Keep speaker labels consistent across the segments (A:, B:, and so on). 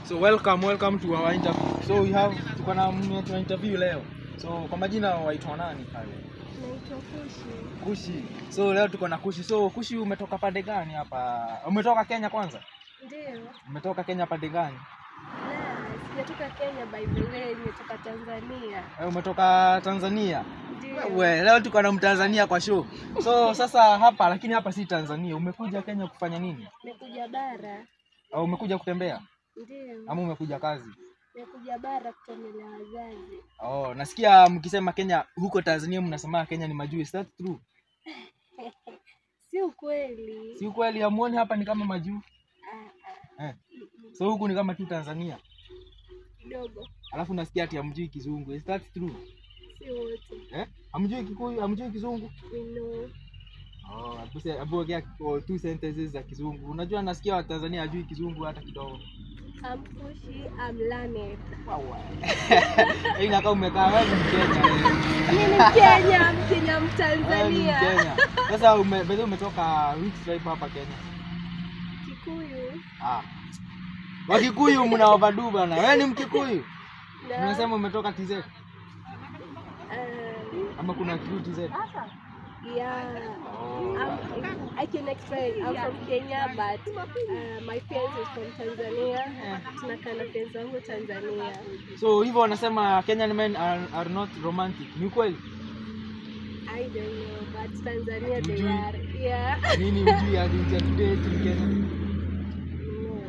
A: So welcome, welcome to our interview. So we have, tuko na mwenye tuna interview leo. So kwa majina waitwa nani pale?
B: Naitwa Kushi.
A: Kushi. So leo tuko na Kushi. So Kushi, umetoka pande gani hapa? Umetoka Kenya kwanza?
B: Ndio.
A: Umetoka Kenya pande gani?
B: La, sijatoka Kenya by the way, nimetoka Tanzania.
A: Eh, umetoka Tanzania?
B: Ndio.
A: We, leo tuko na Mtanzania kwa show. So sasa hapa, lakini hapa si Tanzania. Umekuja Kenya kufanya nini?
B: Nimekuja bara.
A: Au umekuja kutembea?
B: Ndio.
A: Ama umekuja kazi?
B: Nimekuja bara kutembelea wazazi.
A: Oh, nasikia mkisema Kenya huko Tanzania mnasema Kenya ni majuu. Is that true?
B: Si ukweli.
A: Si ukweli, hamuoni hapa ni kama majuu?
B: Ah, ah.
A: Eh. So huku ni kama tu Tanzania.
B: Kidogo.
A: Alafu nasikia ati hamjui Kizungu. Is that true?
B: Si wote.
A: Eh? Hamjui Kikuyu, hamjui Kizungu?
B: We know.
A: Oh, hebu ongea two sentences za Kizungu. Unajua nasikia wa Tanzania hajui Kizungu hata kidogo.
B: I'm Kushi, I'm learned.
A: Wow. Hii inakaa umekaa, wewe ni Mkenya wewe.
B: Mimi ni Mkenya, Mkenya
A: Wewe ni
B: Mtanzania.
A: Mkenya. Sasa by the way umetoka which tribe hapa Kenya?
B: Kikuyu.
A: Ah. Wakikuyu mna overdo bana. Wewe ni Mkikuyu?
B: Na
A: Unasema umetoka TZ? Ama kuna Kikuyu TZ?
B: Yeah.
A: Oh.
B: I can explain. I'm from Kenya, but my parents is from Tanzania. Tunakaa na parents wangu Tanzania.
A: So hivyo wanasema Kenyan men are not romantic. Ni kweli?
B: I don't know, but Tanzania they
A: Hujui?
B: Are. Yeah.
A: Nini hujui hadi hujadate in Kenya?
B: No.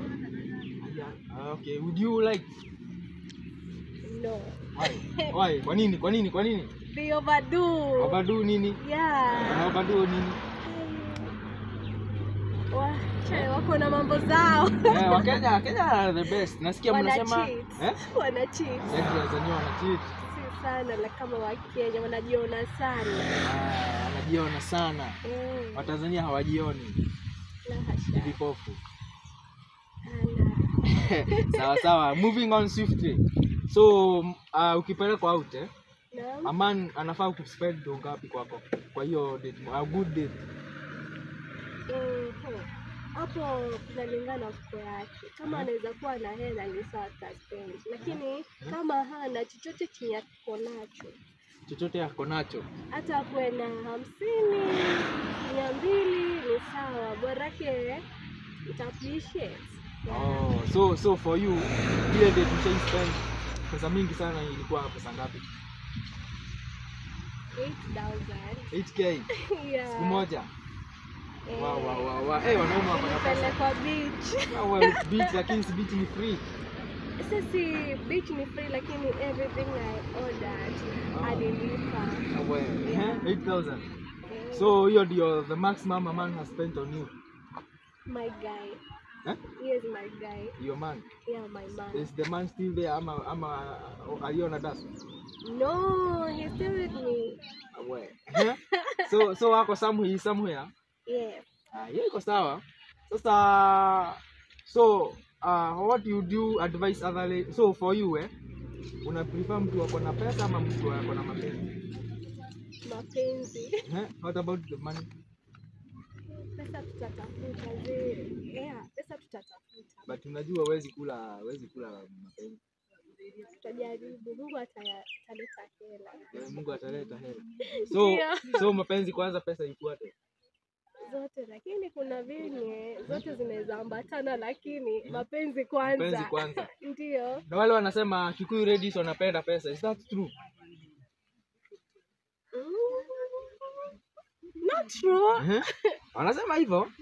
A: Yeah. Ah, okay. Would you like?
B: No.
A: Why? Why? Kwa nini? Kwa nini? Kwa nini?
B: They overdo.
A: Overdo nini?
B: Yeah.
A: Wana overdo nini?
B: Wako na mambo zao.
A: Eh, Wakenya, Kenya are the best. Nasikia
B: Wana
A: mnasema
B: cheat.
A: eh?
B: Wana cheat.
A: Yaani Tanzania wana cheat.
B: Si sana, la kama Wakenya wanajiona sana.
A: Ah, wanajiona sana. Watanzania hawajioni.
B: La
A: Ni
B: hasha.
A: vipofu.
B: Ala.
A: Sawa sawa. Moving on swiftly. So ukipelekwa out, eh,
B: Naam.
A: a man anafaa kuspend do ngapi kwako? Kwa hiyo date, a good date.
B: Hapo kunalingana mfuko yake. Kama anaweza kuwa na hela ni sawa ataspend, lakini kama hana chochote chenye ako nacho,
A: Chochote ako nacho.
B: Hata akuwe na 50, 200 ni sawa, borake ita appreciate. Yeah.
A: Oh, so for you ile date ushai spend pesa mingi sana ilikuwa pesa ngapi?
B: 8,000.
A: 8K
B: Yeah.
A: siku moja.
B: Eh,
A: Wow. Eh, wanaume wako na pesa.
B: Nilipelekwa beach.
A: Wow, beach, lakini si beach ni free?
B: Sisi beach ni free, lakini everything I ordered alilipa.
A: Ah, we.
B: Yeah.
A: Eh, 8000.
B: Eh,
A: So hiyo ndio the maximum a man has spent on you?
B: My guy.
A: Eh?
B: He is my guy.
A: Your man.
B: Yeah, my man.
A: Is the man still there ama aliona dasu?
B: No, he's still with me.
A: Ah, we. Eh? So wako somewhere somewhere.
B: Yeah.
A: Ah, hiyo iko sawa. Sasa so what you do advise other so for you, eh, una prefer mtu ako na pesa ama mtu ako na mapenzi?
B: Mapenzi.
A: Eh? What about the money?
B: Pesa tutatafuta yeah, pesa tutatafuta.
A: But unajua huwezi kula mapenzi.
B: Tutajaribu. Mungu ataleta hela.
A: Eh, Mungu ataleta hela. So
B: Ndio.
A: so mapenzi kwanza, pesa ifuate.
B: Zote, lakini kuna venye zote zinaweza ambatana, lakini mapenzi kwanza.
A: Mapenzi kwanza.
B: Ndio.
A: Na wale wanasema Kikuyu ladies wanapenda pesa. Is that true?
B: Not true.
A: Eh? Wanasema hivyo.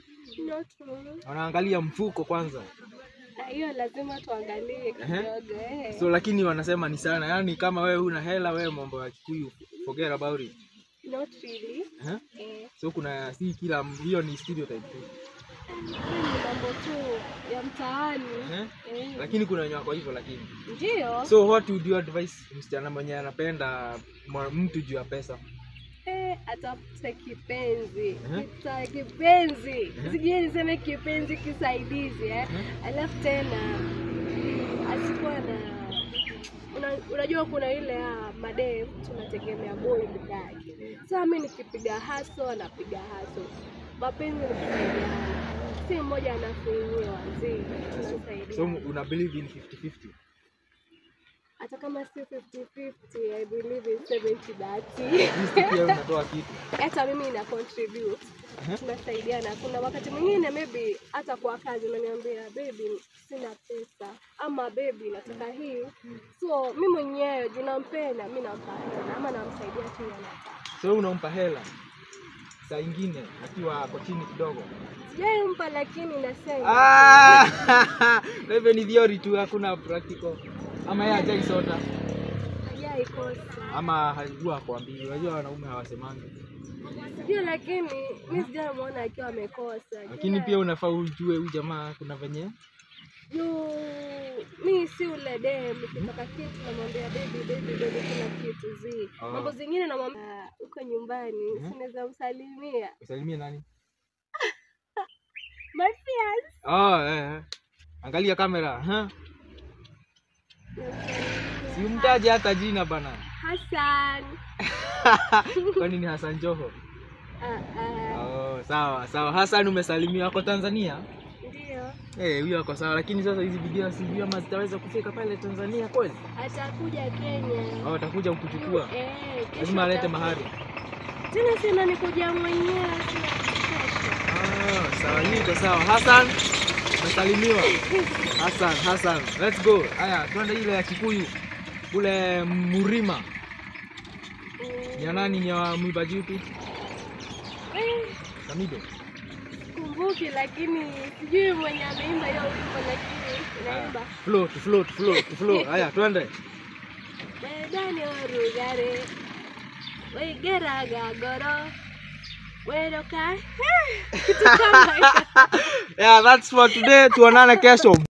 B: Not true.
A: Wanaangalia mfuko kwanza.
B: Na hiyo lazima tuangalie kidogo, eh.
A: So lakini wanasema ni sana. Yaani kama wewe huna hela, wewe mambo ya Kikuyu forget about it.
B: Not really.
A: Eh?
B: Eh.
A: So kuna si kila, hiyo ni stereotype tu.
B: Hiyo ni mambo tu ya mtaani.
A: Eh?
B: Eh.
A: Lakini kuna wenye wako hivyo lakini.
B: Ndio.
A: So what would you advise msichana mwenye anapenda mtu juu ya pesa?
B: Eh, atafute kipenzi.
A: Eh?
B: Kipenzi, sijui niseme kipenzi kisaidizi, eh. Alafu tena asikuwa na unajua kuna ile ya madem tunategemea boy peke yake. Sasa mimi nikipiga hustle, anapiga hustle. Mapenzi ni kusaidiana. Si mmoja anafinyiwa, zi tunasaidia.
A: So una believe in 50-50?
B: Hata kama si 50-50, I believe in 70-30.
A: At least pia unatoa kitu.
B: Hata mimi ina contribute, tunasaidiana. Kuna wakati mwingine maybe hata kwa kazi unaniambia, "Baby, sina pesa," ama, "Baby, nataka hii." So mi mwenyewe juu nampenda, mi nampa hela ama namsaidia tu anataka.
A: So unampa hela saa ingine akiwa ako chini kidogo?
B: Sijaimpa, lakini nasema.
A: Ah! Kwa hivyo ni theory tu, hakuna practical. Ama yeye hajai sota?
B: Hajaikosa.
A: Ama hajua kuambia. Unajua wanaume hawasemangi.
B: Sijui, lakini mi sijamwona akiwa amekosa.
A: Lakini pia unafaa ujue huyu jamaa kuna venye
B: Juu mi si ule dem nikitaka kitu namwambia, "Baby, baby, baby," kila kitu zi.
A: Ah.
B: Mambo zingine namwambia huko nyumbani, sinaweza msalimia.
A: Usalimie nani?
B: My fiance.
A: Oh, eh, eh. Angalia kamera. Ha? Si umtaje hata jina, bana.
B: Hassan.
A: Kwani ni Hassan Joho?
B: Ah, ah.
A: Oh, sawa sawa. Hassan, umesalimiwa. Ako Tanzania?
B: Ndio.
A: Eh, huyo ako sawa, lakini sasa hizi video sijui ama zitaweza kufika pale Tanzania kweli?
B: Atakuja Kenya.
A: Au atakuja kukuchukua?
B: Eh, kesho
A: Lazima alete
B: atakuja.
A: mahari.
B: Tena sema ni kuja mwenyewe, sina kesho.
A: Ah, sawa, hii iko sawa. Hassan, umesalimiwa. Hassan, Hassan, let's go. Haya, twende ile ya Kikuyu. Kule Murima. Ni ya nani? Ni ya mwimbaji upi?
B: Eh,
A: Samido.
B: kumbuki, lakini sijui mwenye ameimba hiyo wimbo, lakini naimba.
A: Flow, to flow, to flow, to flow. Haya, twende.
B: Wendani orugare waigeraga ngoro weroka, kitu kama hiyo.
A: Yeah, that's for today. Tuonane kesho.